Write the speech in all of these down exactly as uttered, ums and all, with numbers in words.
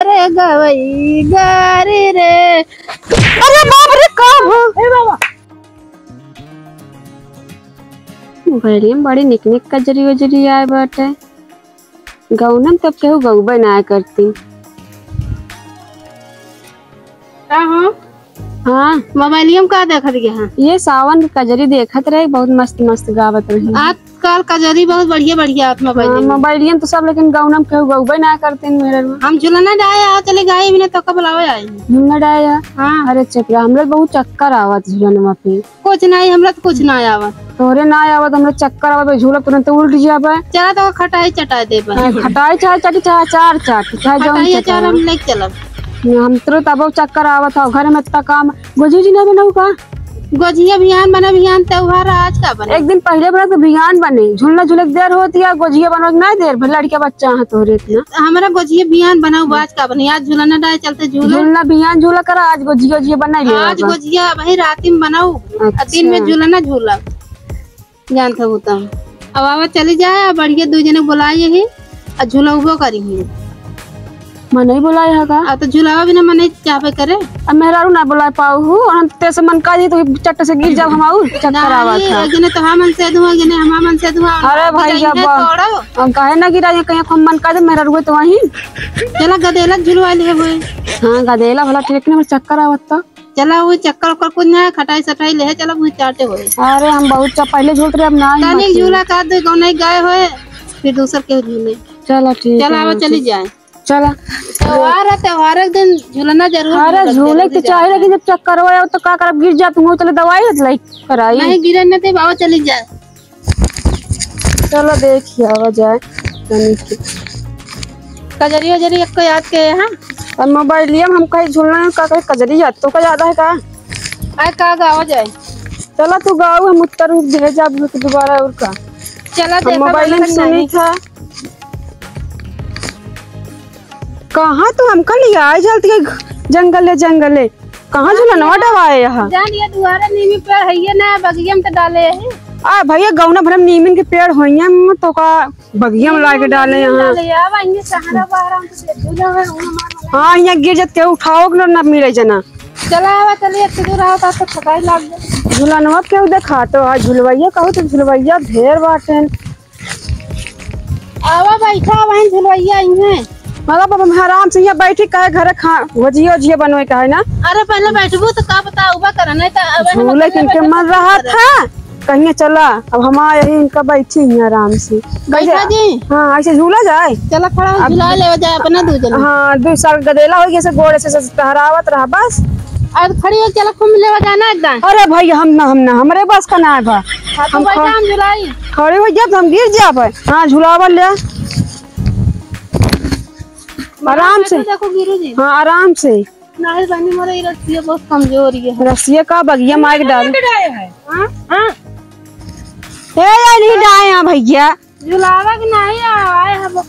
अरे गवई गारी रे। अरे बाप रे, का हो? ए बाबा। मोबाइलिया में बड़ी निक निक कजरी उजरी आए बाटे। गौनम तब केहू गौबे ना करती। का हो? हाँ। मोबाइलिया में का देखत गया है? ये सावन के कजरी देखत रहे, बहुत मस्त मस्त गावत रही। आजकल कजरी बहुत बढ़िया बढ़िया आवत मोबाइलिया हाँ, में। मोबाइलिया में तो सब, लेकिन गौनम केहू गौबे ना करते मेरे में। हम झुलना डाए आ चले गए बिना तो कब लावे आई। झुलना डाए आ? हाँ। अरे चुप रह, हमरे बहुत चक्कर आवत झुलनवा पे। कुछ नहीं, हमरा तो कुछ ना आवत। तोरे ना आवत, हमरा चक्कर आवत, झूला तुरंत उल्ट जाबे। चला तो खटाई चटाई देबे। हाँ, खटाई चाहे चटी, चाहे चार चाट, चाहे जौन खटाई चाट चार हम आवे। लेके चलब। हम तुरंत अब चक्कर आवत हौ, घर में इतना काम। गोजी जी ना बनाऊ का? गोजिया बिहान बने, बिहान त्योहार आज का बने? एक दिन पहले बने तो बिहान बने, झुलना झुले के देर होती है, गोजिया बनवा के ना देर भर, लड़का बच्चा है तोरे इतना। हमरा गोजिया बिहान बनाऊ, बाज का बने, आज झुलना डाए चलते झूले। झुलना बिहान झूला करा, आज गोजिया गोजिया बनाई ले आज बाबा। गोजिया वही राती में बनाऊ, आ दिन में अच्छा। झुलना झूला। जानत हूँ तो। अब आवा चली जाए, अब बढ़िया दू जने बुलाए ही, आ झुलउबो करी ही। मनई बुलाए है का? आ तो झुलावा बिना मनई चाहबे करे। अब मेहरारू ना बुलाए पाऊ हूँ, और हम तेसे मन का जी तो चट्ट से गिर जाब हम आऊ, चक्कर आवत नहीं, है। एक जने तो हम मन से दुआ, एक जने हम मन से दुआ, अरे भाई, जब तोड़ो। हम काहे ना गिरा, ये कहीं हम मन का दे, मेहरारू तो वहीं। चला गदेला झुलवा ले हुए। हाँ, गदेला भला ठीक नहीं, चक्कर आवत तो। चला, वो चक्कर ओक्कर कुछ ना है, खटाई सटाई ले है, चला, वो चाटे होए। अरे, हम बहुत चा-, पहले झूलत रहे, अब ना ही तनिक मत झूला का दे, गौनई गए होए, फिर दूसर के झूले। चला, ठीक चला, है, आवा, चली ठीक। जाए। चला। त्योहार है, त्योहार के दिन झूलना जरूर अरे, झूलना झूले जरूरी तो चाहे, जाता है। लेकिन जब चक्कर हो जाओ तो का करब, गिर जात हूँ, चले दवाई होत लाई कराई। नहीं, गिरे न दे, बाबा, चली जाए। चलो देखिए, आवा जाए। तनी के। कजरी वजरी एक को याद के है, हाँ? अब मोबाइलिया में हम कहीं झुलना है, का कहीं कजरी याद, तो का याद है का? आए का गावा जाए? चला तू गाऊ, हम उत्तर रूप दे जाब दोबारा और का। चला हम देखा मोबाइल में नहीं। सुनी था। कहाँ तू हमका लिया आई जल्दी के जंगले जंगले? कहाँ झुलनवा डवाए यहाँ? जान ये दुआरे नीमी पेड़ है ये ना, बगिया में तो डाले है। आ भैया, गौना भरम नीमिन के पेड़ होइया में तो का बगिया में लाके डाले नीमिन यहाँ। डाले, अब आइए सहारा बहरा हम तो देखो ना है, उन हमार वाला। हाँ, यहाँ गिर जात के उठाओ के ना मिले जना। चला आवा, चलिए, इतनी दूर आओ, तो आपको थकाई लाग गई। झुलनवा केहू देखा तो आज झुलवैया कहू तो झुलवैया ढेर बाटेन। आवा बैठा वहीं झुलवैया इहें। मतलब अब हम आराम से यहाँ बैठी काहे घरे खा, गोजिया ओजिया बनवे का है ना? अरे पहले बैठबू तो का बता, उबा कर, नहीं तो अब हम झूले अकेले किनके बैठे मन तो रहा कर। था, कहिए चला, अब हम आए हैं इनका बैठी हैं आराम से। बैठा कैसे? जी। हाँ, ऐसे झूला जाए। चला खड़ा हो, अब झुला लेवा जाए अपना दू जने। हाँ, दो साल गदेला हो गया से गोड़े से, से टहरावत रहा बस। अब खड़ी हो, चला घूम लेवा जाना एकदम। अरे भाई, हम ना, हम ना, हमरे बस का ना है बा। हाँ, तो हम बैठा, खा-, हम झुलाई। खड़े हो जाब तो हम गिर जाब। हाँ, झुलावा ले। आराम से। देखो गिरू जी। हाँ, आराम से। नहीं बनी, मोरे ई रस्सिया बहुत कमजोर ये है। रस्सिया का बगिया मार के डाल। डाए है। हाँ? हाँ। ए, ये नहीं डाए हैं भैया। झुलावा के नहीं आए हम।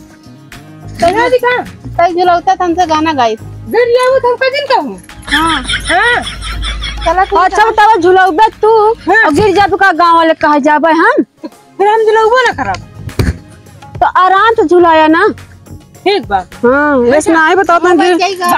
कैसे दिखा? तई झुलौता त हमसे गाना गाई। गरिया वो तुमका दिन कहूँ। हाँ। हाँ। चला तू अच्छा, चला। बतावा झुलौबे तू हाँ। और गिर जाबे का गाँव वाले कहे जाबे हम? फिर हम झुलौबो ना करब। तो आराम से झुलाया ना। ठीक बा। हाँ, वैसे ना ही बताओ हाँ, तुम बस कि यही गा।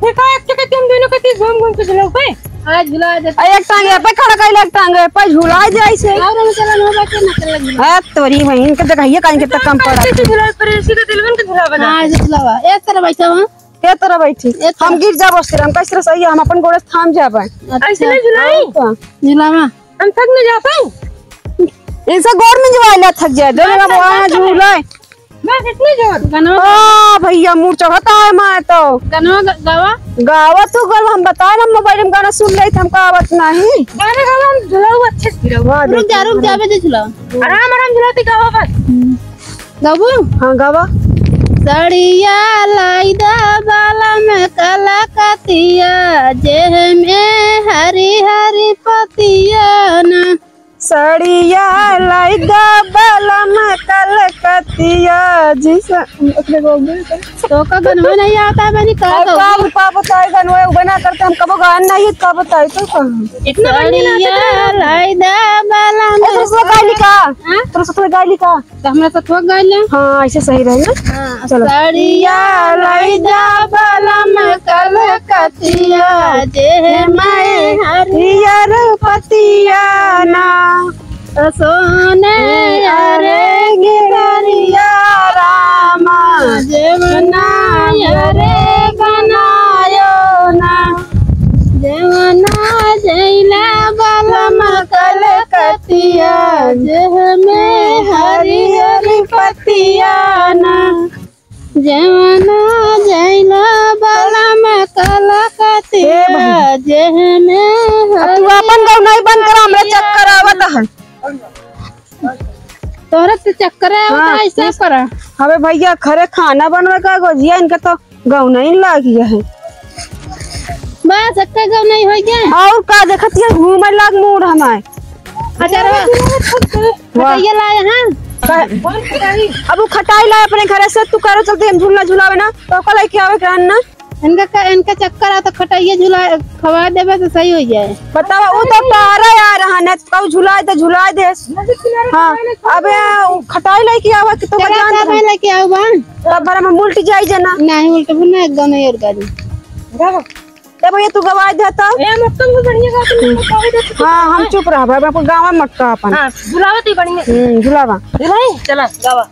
फिर का एक चक्कर तुम दोनों के तीस घूम घूम के झुलौबे? हाँ, झुला दे। आ, एक टांग ए पे खड़ा कइले, एक टांग ए पे झुला जाए से। और हम चला ना बैठे ना चला झुला। आ, तोरी बहन के जगह ये कहीं के तक कम पड़ा। ऐसे झुला पर इसी का दिलवन के झुला बना। हाँ, ऐसे झुलावा। एक तरह बैठा वहाँ। के तरह बैठी? ए तरह। हम गिर जाबो, सिर हम कैसे सही है, हम अपन गोड़े से थाम जाबे। अच्छा। ऐसे नहीं झुलाई? और का? झुलावा। हम थक न जाबे। इनसे गोड़ में जो आइला थक जाए। दे बस, बाबा, बस, वहाँ बस। झूले। बस, इतनी जोर। गनवा हाँ, भैया, मूड चढ़ता है मैं तो। गनवा ग-, गावा। गावा तू गल, हम बताए ना, मोबाइल में गाना सुन ले, हमका आवत नहीं। गाना गावा, हम झुलाऊ अच्छे से गिराऊ। वाह, रुक जा, देखो, रुक जा, हाँ। अबे दे झुलाओ। आराम, आराम झुलाती गावा बस। हम्म। गाबू? हाँ, गावा। सड़िया लाई दा बाला में कलकतिया, जेह में हरी हरी पतिया ना। सड़िया लाई दा बाला में कलकतिया। कलकतिया जैसा, ओकरे को बोल दे। तो का गनवा नहीं आवत है, बनी का अब तो? का, का बताए गनवा, वो बना करते हम कबो गान नहीं है, का बताए तो का? इतना बढ़िया नाचत है। सड़िया लाई दा बाला ए, में। सरसों गाय लिखा। हाँ? सरसों गाय लिखा। तो हमरा सथवा गाय ले। हाँ, ऐसे सही रहे ना। हाँ, चलो। सड़िया लाई दा बाला में कलकतिया, जे मैं हरियर पतिया ना। सोने अरे गिररिया रामा, जेवना अरे बनायो ना। जेवना जैला बलम कलकतिया, जेह में हरियर पतिया ना। जेवना जैला बलम कलकतिया, ए भाई। जेह में अब तू अपन गौनाई बंद करा, हमरे चक्कर आवत है। तोहरा तो चक्कर आवत हाँ, है, ऐसा करा। अबे भैया, खरे खाना बनवे का गोजिया, इनका तो गौनाई लागी है। बस, एक्के गौनाई हो गया। और का देखत है, घूमे लाग मूड हमारे। अच्छा, रहो। वाह। खटाइया लाए हैं। का-, अब वो खटाई लाए अपने घरे से, तू करो चलते हम झूलना झुलावे ना, तो ओका लेके आवे के रहन ना। इनका का, इनका चक्कर आ तो खटाइया झुला, खवा देबे तो सही हो जाए। बतावा, वो तो पारा आ रहा है, कहू झुलाए तो झुलाए दे। हाँ, अबे वो खटाई लेके आवा कि तो चला, जान का दे। भाई लेके आवा। तब भर में उल्ट जाई जना। नहीं, उल्ट भी ना, एकदम नहीं और गाड़ी। ए भैया, तू गवाई दे तो। ए, हम तुमको बढ़िया बात नहीं बतावे दे। हाँ, हम चुप रहा भाई, अपन गाँव में मटका अपन। हाँ, बुलावा तो बढ़िया। हम्म, बुलावा। बुलाई? चला, गावा।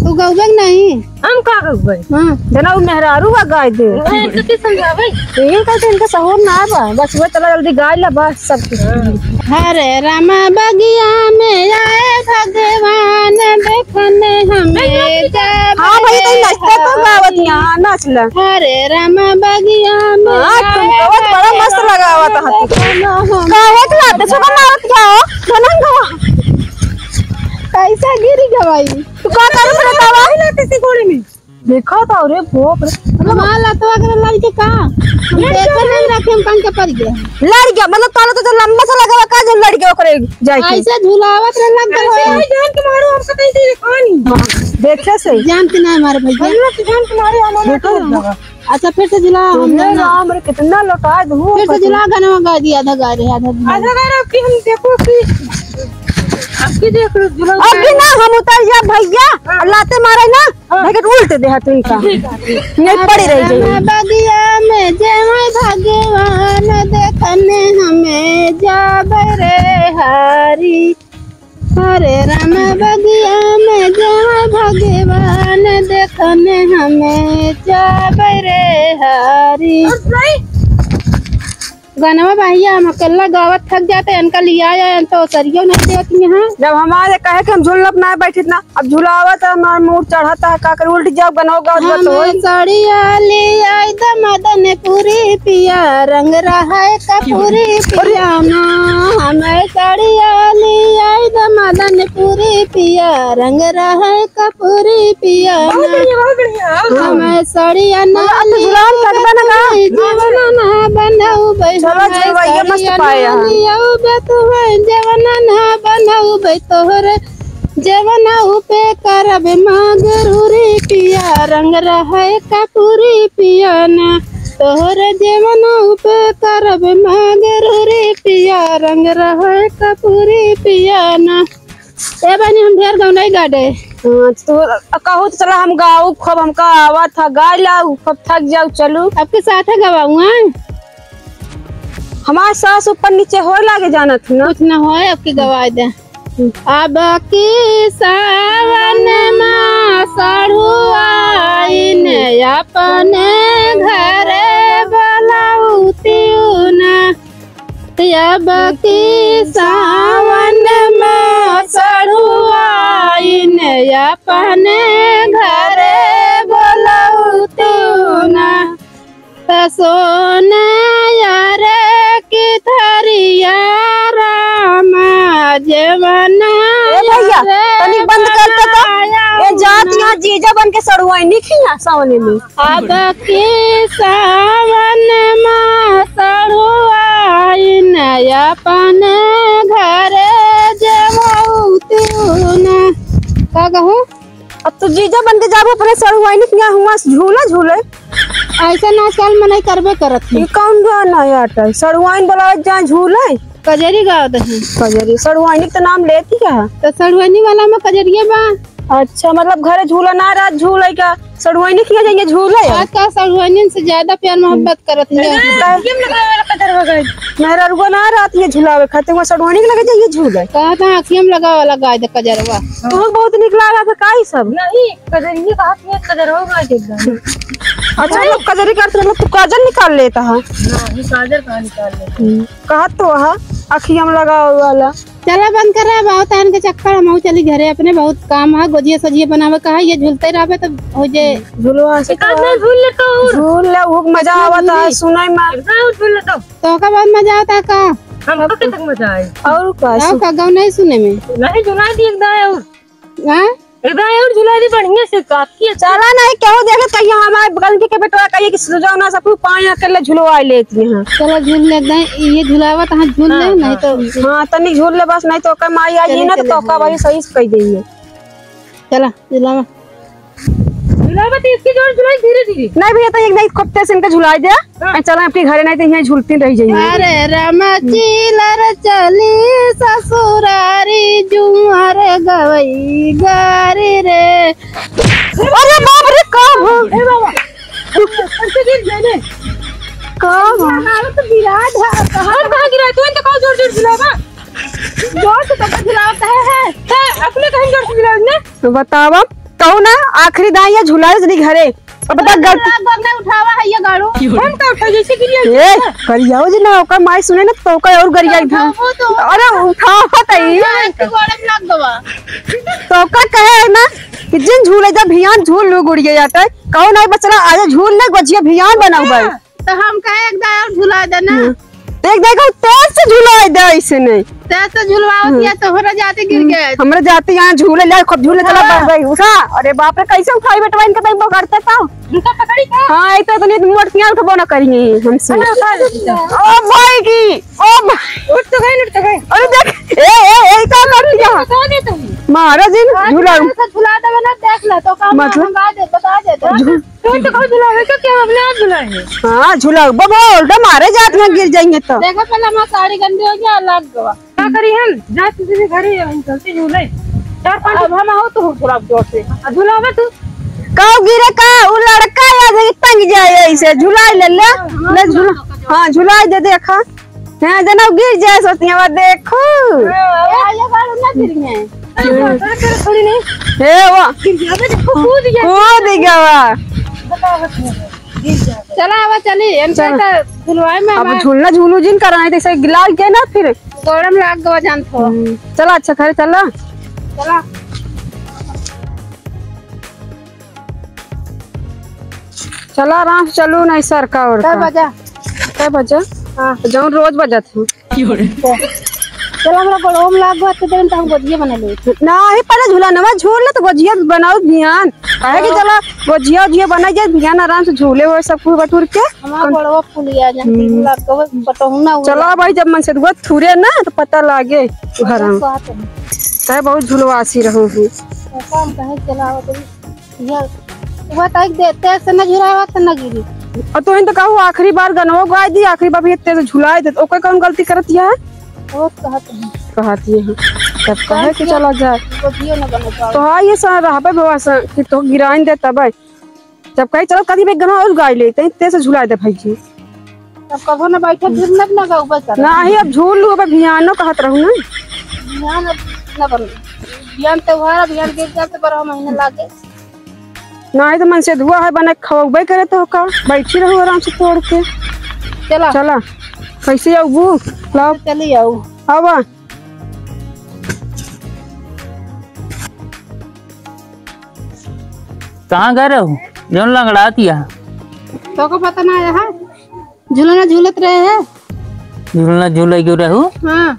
तू गौबे कि नहीं? हम का गौबे? हाँ। जना उ मेहरारू बा गाय दे। ए, तो की समझावे? यही कहते इनका सहूर ना बा। बस वो चला जल्दी गाय ला बस सब कुछ। हरे राम बगिया में आए भगवान, देखने हमें जब हाँ भाई, तो नाचते तो गावत यहाँ, नाच ले। हरे राम बगिया में हाँ, तुम आए बहुत बड़ा मस्त भगवान, लगावत हती। देखने हमें काहे के लाते छुपा मारत क्या हो? धनन गवा। कैसा गिरी गवाई? तू का करू बतावा? लाते से गोली में। देखा था, अरे बाप रे। हमार लतवा के लड़ के का? हम देखे नहीं रखे, हम कान के पड़ गया। लड़ गया, मतलब ताला तो लंबा सा लगा का जो लड़ गया ओकरे जाए के। ऐसे झुलावत रहे लग गया। ऐसे ही जान के मारो, हम कतई से खानी। हाँ, देखे से। जान के ना मारे भैया। भैया से जान के मारे, हमारा देखो ना। अच्छा, फिर से झुला, हम अरे ना। राम रे, कितना लौटा दूँ। फिर से झुला, गाना गा दिया, आधा गा रहे, आधा झुला। आधा गा रहे, अब की हम देखो कि, अब की देख लो, झुला अब की ना, हम उतर जा भैया, हाँ। लाते मारे ना। हाँ। भाई के उल्ट दे हाथ इनका। ठीक है, ठीक है। नहीं पड़ी रही जाइए। राम बगिया में जय भगवान देखने हमें जाब रे हारी। हरे राम बगिया में जय भगवान देखने हमें जाब रे हारी। गनवा भैया हम अकेला गावत थक जाते, इनका लिया जाए, हम तो सरियो नहीं देती यहाँ। जब हमारे कहे कि हम झुलप ना बैठित ना, अब झुलावत है, हमार मूड चढ़त है, का करी, उल्ट जाओ, गनवा गावत गावत होई। हमें सड़िया ले आई द मदनपुरी पिया, रंग रहा है कपूरी पिया ना। हमें सड़िया ले आई द मदनपुरी पिया, रंग रहा है कपूरी पिया बहुत ना। बढ़िया, बहुत बढ़िया। हाँ। हमें सड़िया ना बोला, आप तो ले गुलाम आई कर देना ना। जीवन ना बनाऊ बे, चलो, हमें जीवा, ये मस्त सड़िया पाया। ना ले आऊ बे तू है, जीवन ना बनाऊ बे तोहरे, जीवन उपे करब मागरूरी पिया, रंग रहे कपूरी पिया ना। तोहरे जीवन उपे करब मागरूरी पिया, रंग रहे कपूरी पिया ना। ए बहिनी, हम ढेर गौनाई गा दे। हाँ, तो कहू तो चला हम गाऊ खूब, हमका आवत है, गाय लाऊ खूब, थक जाऊ, चलू। आपके साथ है गवाऊ, हाँ? हमार सास ऊपर नीचे होए लागे जानत है ना। कुछ ना होए, आपके गवाई दे। हम्म। अब की सावन मा सढ़ुआइन अपने घरे बोलाऊ तिउना। अब की सावन मा सढ़ुआइन अपने घरे बोलाऊ तिउना। त सोना यार की थरिया रामा जेवना ए भैया, यार तनी बंद कर तो, तो। बनाया ए जात ना। यहाँ जीजा बन के सढ़ुआइन खिया सावने में। अब की सावन मा सढ़ुआइन अपने घरे जेवऊ तिउना। का कहूँ? अब तू जीजा बन के जाबो अपने सड़ुआइनी के यहाँ हुआँ से झूला झूले। ऐसा ना आजकल मनई करबे करत है। ये कौन गाना आटा है? सड़ुआइन बोलावत जाए झूले। कजरी गावत है। कजरी, सड़ुआइनी के तो नाम लेती है। तो सड़ुआइनी वाला में कजरिए बा। अच्छा, मतलब घरे झूला ना रहत, झूले का सड़ुआइनी किया जाइए झूले? आजकल सड़ुआइनी से ज्यादा प्यार मोहब्बत करत है। अरे, आँखिया में लगावे वाला कजरवा गाय। मेहररुआ ना रहत ये झुलावे खातिर, वहाँ सड़ुआइनी के लगे जाइए झूले। कहा था आँखिया में लगावे वाला गाय दे कजरवा। तो बहुत निक लागा था का ई सब? नहीं, कजरिए कहा थी, कजरवा गाय दे एकदम। अच्छा, लोग कजरी करते मतलब तू काजर निकाल लेता है। नहीं, काजर कहाँ निकाल लेता है? हम्म, कहा तो है, आँखिया में लगावे वाला। चला बंद कर रहा, बहुत आन के चक्कर, हम चली घरे अपने, बहुत काम है, गोजिया सजिया बनावे का है, ये झूलते रहबे तो हो जे। झुलवा से एक आध तो झूल ले तो और। झूल ले, वो मजा आवत है झूली। सुनाई में। एक दाएं और झूल ले तो। तो का बहुत मजा आवता का? हमको के तक मजा आए। और का? और का गाँव नहीं सुने में? नहीं, झुला दी एक दाएं और। हाँ? एक दाएं और झुला दी बढ़िया से, काफी अच्छा। चला नहीं, केहू देखे तो यहाँ हमारे बगल के, के बेटवा कहिए कि सुजाना सब कुछ पानी अकेले झुलवा लेती हैं। चला झूल ले, एक दाएं ये झुलावा तो हाँ, झूल ले, हाँ, नहीं हाँ। तो। हाँ, तनिक झूल ले बस, नहीं तो ओकर माई आई चले, है ना, तो चले, ओकर हाँ। वही सही से कह देंगे। चला, झुलावा। झुलावा तो इसकी जोर झुलाई धीरे धीरे। नहीं भैया, तो एक दाईं खूब तेज से इनका झुलाई दे। हाँ। आ, चला अपने घरे, नहीं तो यहाँ झूलती रह जाइए। अरे रामा चीलर चली ससुरारी जुआर गवई गारी रे। अरे बाप रे, का हो? ए बाबा, कैसे गिर गए ने? का हो? हमारा तो गिरा था, कहाँ हम कहाँ गिरा? तू तो कहाँ जोर जोर झुलावा? जोर से तो झुलावत है, है। है, अपने कहीं जोर से झुलावत ने? तो बतावा, कहू ना, आखिरी दाईं ये झुलाए जनी घरे। अब बता गलती। बंदा उठावा है ये गाड़ू। हम का उठा जैसे गिरिया? ए, करियाओ जी ना, ओकर माई सुने ना, तो ओकर और गरिया तो उठा। वो तो अरे, उठावा तई। हाँ, इसके गोड़े में लग गवा। तो ओकर कहे है ना कि जिन झूले जब भियान झूल लू गुड़िया जाता है, कहू नहीं बचला, आज झूल ले गोजिया भियान बनाऊ भाई। हाँ। तो हम कहे एक दाईं और झुला देना। हम्म। तो एक दाईं को तेज से झुलाए दे ऐसे नहीं। तेज से झुलवावत हम्म। या तो हमरा जाते गिर हम्म। गए। हमरा जाते यहाँ झूले ले, खूब झूले चला हाँ। बढ़ गई। उठा। अरे बाप रे, कैसे उठाई बेटवा इनके टाइम पकड़ते तो? इनका पकड़ी का? हाँ, ये तो इतनी मोटकियाँ उठबो ना करेंगे हमसे। अरे उठा ले। ओ भाई की, ओ भाई। उठ तो गए, उठ तो गए। अरे देख, ए, ए, ए, का कर दिया? बता दे तुम। महाराज जी, हाँ, झुला। झुला देवे ना, देख ले, तो काम मतलब? मंगा दे, बता दे, तो। झू- तू तो कहो झुलावे का, क्या अपने आप झुलाए हैं? हाँ, झुलाओ, बबोल, तो मारे जात में गिर जाएंगे तो। देखो, पहले हमारी साड़ी गंदी हो गया, लग गवा। का करी हम? जा तू सीधे घरे, हम चलते झूले। चार पाँच अब हम आओ तो झुलाओ जोर से। आ, झुलावे तू। काऊ गिरे का? उ लड़का या जे टंग जाए ऐसे, झुलाई ले ले। हाँ, ले झुला। हाँ, झुलाई दे, देखा। हाँ, जना गिर जाए सोतिया, देखो। हाँ, ये बार ना गिर गए। अरे, अरे, अरे, थोड़ी नहीं। हे, वो। गिर गया, अबे, देखो, कूद गया। कूद गया, वाह। बताओ, बताओ। गिर गया। चला, अब चली, इनका चला। तो झुलवाए में अब हमारे झूलना झूलू जिन कराए, तो इसे गिलाल के ना फिर। गोड़म लाग गवा जान थो। हम्म, चला, अच्छा, खरे चला। चला। चला, आराम से चलू, नहीं सरका और कै का। बजा? कै बजा? हाँ। जौन रोज बजत है। चल, हमरा गोड़वा में लाग गवा, तो देन तो हम गोदिये बना ले। नहीं, पहले झुलनवा झूल ले, तो गोजिया बनाऊ बिहान। काहे कि हाँ। चला, गोजिया, गोजिया बना जाए, बिहान आराम से झूले हुए सब कुछ बटुर के। हमारा कौन? गोड़वा फूलिया जाए, हम्म। लाग गवा, पटहुना हुआ। चला भाई, जब मन से दुआ थुरे ना, तो पता लागे। घर हम। स्वाद है। चाहे बहुत झुलवासी रहू ही। तो काम कहे चलावत रही। ये, वो तो एक दे, तेज से न झुलावा तो न गिरी। और तोहिन तो कहू आखिरी बार गनवा गाय दी, आखिरी बार भी तेज से झुलाए दे, तो ओकर कौन गलती करत है? वो कहत है। कहत है। तब कहे कि चला जाए। वो जियो न बने पावे। तो हाँ, ये सा रहबे बाबा सा कि तो गिराइन दे तबे। जब कही चलो कदी में गनवा और गाय ले, तेज से झुलाए दे भाई जी। अब कबो न बैठे, झूल न, न गऊ बस। नहीं, अब झूल लू, अब भियानो कहत रहू ना। भियान अब न बन। भियान त्योहार, भियान गिर जाते, बारह महीने लागे। नहीं तो मन से दुआ है, बने खवबे करे तो का, बैठी रहू आराम से तोड़ के। चला। चला, कैसे आऊ? लाओ। चली आऊ। आवा। कहाँ गए रहू? जौन लंगड़ात यहाँ। तो को पता ना है? झूलना झूलत रहे हैं। झूलना झूले क्यों रहू? हाँ।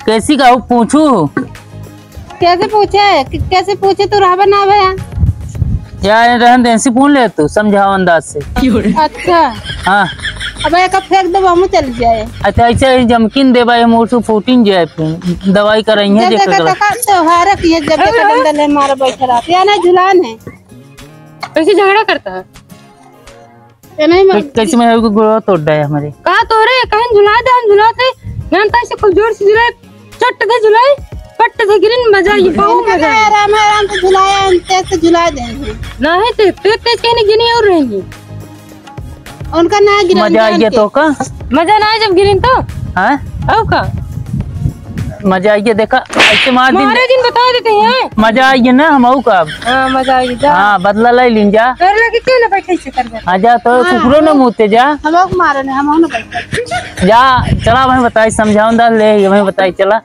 कैसी का पूछू? कैसे पूछे? क-, कैसे पूछे? तू रहबे ना बे। यार, रहन दे, ऐसी पूछ ले तू, समझाओ अंदाज से। अच्छा। हाँ। अब एका फेंक देबो, हमहू चल जाए। अच्छा, ऐसे ही जमकिन देबा, हम ओसु फूटिन जाए, फिर दवाई कराई है, जब जेकर देखा गला। तका त्योहार के ये जब देखा डंडा ले मार बैठे रहते, या नहीं झुलान है। कैसे झगड़ा करता है? ये नहीं कै-, कैसे मैं गोड़वा तोड़ डाया हमारे। कहा तोरे, कहीं झुला दे, हम झुलाते, जानता है, से खूब जोर से झुलाए, चट दे झुलाए, पट दे गिरिन, मजा ये बहुत इनका मजा ना है। आराम, आराम से झुलाया, हम तेज से झुला देंगे। नहीं, ते-, तेज, तेज कहीं नहीं गिनी और रहेंगे। उनका ना गिरन मजा जान आइए के। तो का? मजा ना आए जब गिरिन तो। हाँ? और का? मजा आइए, देखा, ऐसे मार दिन। मारे दिन बता देते हैं। मजा आइए ना, हम आऊ का अब? हाँ, मजा आइए, जा। हाँ, बदला ले लीन जा। कर लगे क्यों ना बैठे से कर दे। हाँ, जा तो हाँ, कुकुरो ना हाँ। मुँहते जा। हम आऊ मारे ने, हम आऊ ना बैठे। जा, चला, मैं बताई, समझाऊँ दा, ले, मैं बताई, चला।